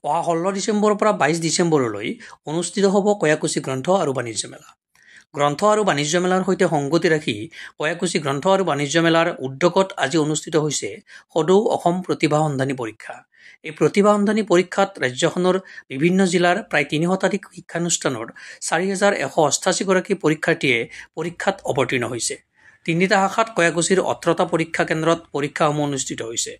অহা 16 ডিচেম্বৰৰ পৰা 22 ডিচেম্বৰলৈ অনুষ্ঠিত হ'ব কয়াকুছি গ্ৰন্থ আৰু বাণিজ্য মেলা। গ্ৰন্থ আৰু বাণিজ্য মেলাৰ সৈতে সংগতি ৰাখি কয়াকুছি গ্ৰন্থ আৰু বাণিজ্য মেলাৰ উদ্যোগত আজি অনুষ্ঠিত হৈছে সদৌ অসম প্ৰতিভা সন্ধানী পৰীক্ষা। এই প্ৰতিভা সন্ধানী পৰীক্ষাত ৰাজ্যখনৰ বিভিন্ন জিলাৰ প্ৰায় 3 শতাধিক শিক্ষানুষ্ঠানৰ 4188 গৰাকী পৰীক্ষাৰ্থীয়ে পৰীক্ষাত অৱতীৰ্ণ হৈছে। তিনিটা শাখাত কয়াকুছিৰ 18টা পৰীক্ষা কেন্দ্ৰত পৰীক্ষাসমূহ অনুষ্ঠিত হৈছে।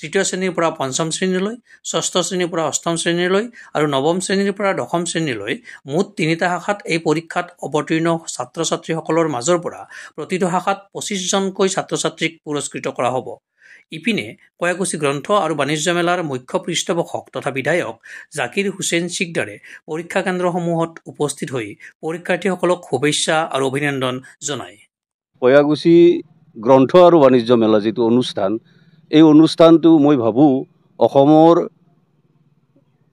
তৃতীয় শ্ৰেণীৰ পৰা পঞ্চম শ্ৰেণীলৈ, ষষ্ঠ শ্ৰেণীৰ পৰা অষ্টম শ্ৰেণীলৈ আৰু নৱম শ্ৰেণীৰ পৰা দশম শ্ৰেণীলৈ মুঠ তিনিটা শাখাত এই পৰীক্ষাত অৱতীৰ্ণ ছাত্ৰ-ছাত্ৰীসকলৰ মাজৰ পৰা প্ৰতিটো শাখাত 25 জনকৈ ছাত্ৰ-ছাত্ৰীক পুৰস্কৃত কৰা হ'ব। ইপিনে কয়াকুছি গ্ৰন্থ আৰু বাণিজ্য মেলাৰ মুখ্য পৃষ্ঠপোষক তথা বিধায়ক জাকিৰ হুছেইন শিকদাৰে পৰীক্ষা কেন্দ্ৰসমূহত উপস্থিত হৈ পৰীক্ষাৰ্থীসকলক শুভেচ্ছা আৰু অভিনন্দন জনায়। কয়াকুছি গ্ৰন্থ আৰু বাণিজ্য মেলা যিটো অনুষ্ঠান, এই অনুষ্ঠানটো মই ভাবোঁ অসমৰ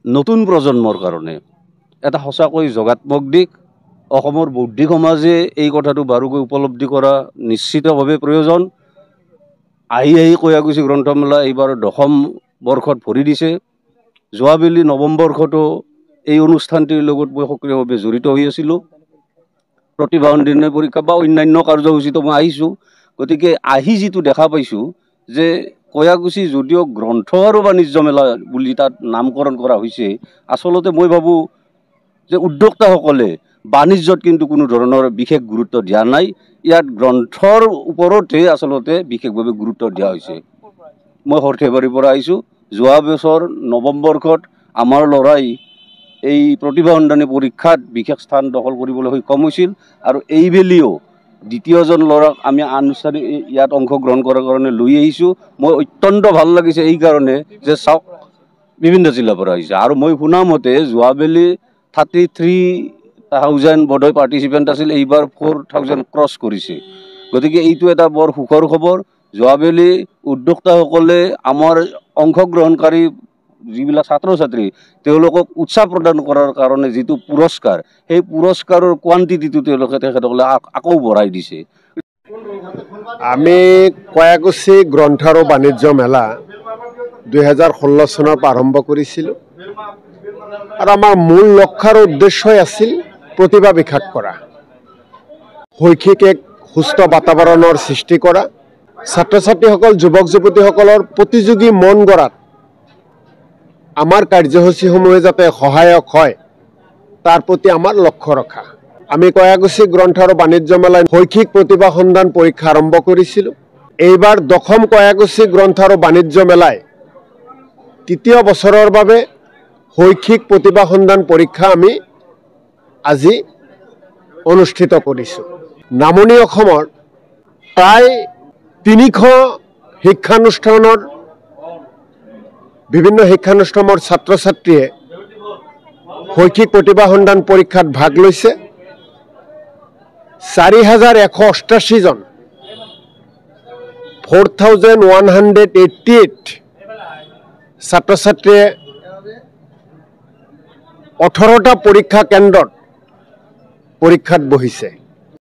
নতুন প্ৰজন্মৰ কাৰণে এটা সঁচাকৈ যোগাত্মক দিশ। অসমৰ বৌদ্ধিক সমাজে এই কথাটো বাৰুকৈ উপলব্ধি কৰা নিশ্চিতভাৱে প্ৰয়োজন। আহি আহি কয়াকুছি গ্ৰন্থমেলা এইবাৰ দশম বৰ্ষত ভৰি দিছে। যোৱাবেলি নৱম বৰ্ষতো এই অনুষ্ঠানটিৰ লগত মই সক্ৰিয়ভাৱে জড়িত হৈ আছিলোঁ। প্ৰতিভা সন্ধানী পৰীক্ষা বা অন্যান্য কাৰ্যসূচীতো মই আহিছোঁ। গতিকে আহি যিটো দেখা পাইছোঁ যে কয়াকুছি যদিও গ্ৰন্থ আৰু বাণিজ্য মেলা বুলি তাত নামকৰণ কৰা হৈছে, আচলতে মই ভাবোঁ যে উদ্যোক্তাসকলে বাণিজ্যত কিন্তু কোনো ধৰণৰ বিশেষ গুৰুত্ব দিয়া নাই। ইয়াত গ্ৰন্থৰ ওপৰতহে আচলতে বিশেষভাৱে গুৰুত্ব দিয়া হৈছে। মই সৰ্থেবাৰীৰ পৰা আহিছোঁ। যোৱা বছৰ নৱম বৰ্ষত আমাৰ ল'ৰাই এই প্ৰতিভা সন্ধানী পৰীক্ষাত বিশেষ স্থান দখল কৰিবলৈ সক্ষম হৈছিল আৰু এইবেলিও দ্বিতীয়জন ল'ৰাক আমি আনুষ্ঠানিক ইয়াত অংশগ্ৰহণ কৰাৰ কাৰণে লৈ আহিছোঁ। মই অত্যন্ত ভাল লাগিছে এইকাৰণে যে চাওক বিভিন্ন জিলাৰ পৰা আহিছে আৰু মই শুনা মতে যোৱাবেলি 33,000 বোধহয় পাৰ্টিচিপেণ্ট আছিল, এইবাৰ 4,000 ক্ৰছ কৰিছে। গতিকে এইটো এটা বৰ সুখৰ খবৰ। যোৱাবেলি উদ্যোক্তাসকলে আমাৰ অংশগ্ৰহণকাৰী যিবিলাক ছাত্ৰ ছাত্ৰী তেওঁলোকক উৎসাহ প্ৰদান কৰাৰ কাৰণে যিটো পুৰস্কাৰ, সেই পুৰস্কাৰৰ কোৱান্টিটিটো তেখেতসকলে আকৌ বঢ়াই দিছে। আমি কয়াকুছি গ্ৰন্থ আৰু বাণিজ্য মেলা 2016 চনৰ পৰা আৰম্ভ কৰিছিলোঁ আৰু আমাৰ মূল লক্ষ্য আৰু উদ্দেশ্যই আছিল প্ৰতিভা বিকাশ কৰা, শৈক্ষিক এক সুস্থ বাতাবৰণৰ সৃষ্টি কৰা, ছাত্ৰ ছাত্ৰীসকল যুৱক যুৱতীসকলৰ প্ৰতিযোগী মন গঢ়াত আমাৰ কাৰ্যসূচীসমূহে যাতে সহায়ক হয় তাৰ প্ৰতি আমাৰ লক্ষ্য ৰখা। আমি কয়াকুছি গ্ৰন্থ আৰু বাণিজ্য মেলাৰ শৈক্ষিক প্ৰতিভা সন্ধান পৰীক্ষা আৰম্ভ কৰিছিলোঁ। এইবাৰ দশম কয়াকুছি গ্ৰন্থ আৰু বাণিজ্য মেলাই তৃতীয় বছৰৰ বাবে শৈক্ষিক প্ৰতিভা সন্ধান পৰীক্ষা আমি আজি অনুষ্ঠিত কৰিছোঁ। নামনি অসমৰ প্ৰায় 300 শিক্ষানুষ্ঠানৰ বিভিন্ন শিক্ষানুষ্ঠানৰ ছাত্ৰ ছাত্ৰীয়ে শৈক্ষিক প্ৰতিভা সন্ধান পৰীক্ষাত ভাগ লৈছে। 4188 জন, 4188 ছাত্ৰ ছাত্ৰীয়ে 18টা পৰীক্ষা কেন্দ্ৰত পৰীক্ষাত বহিছে।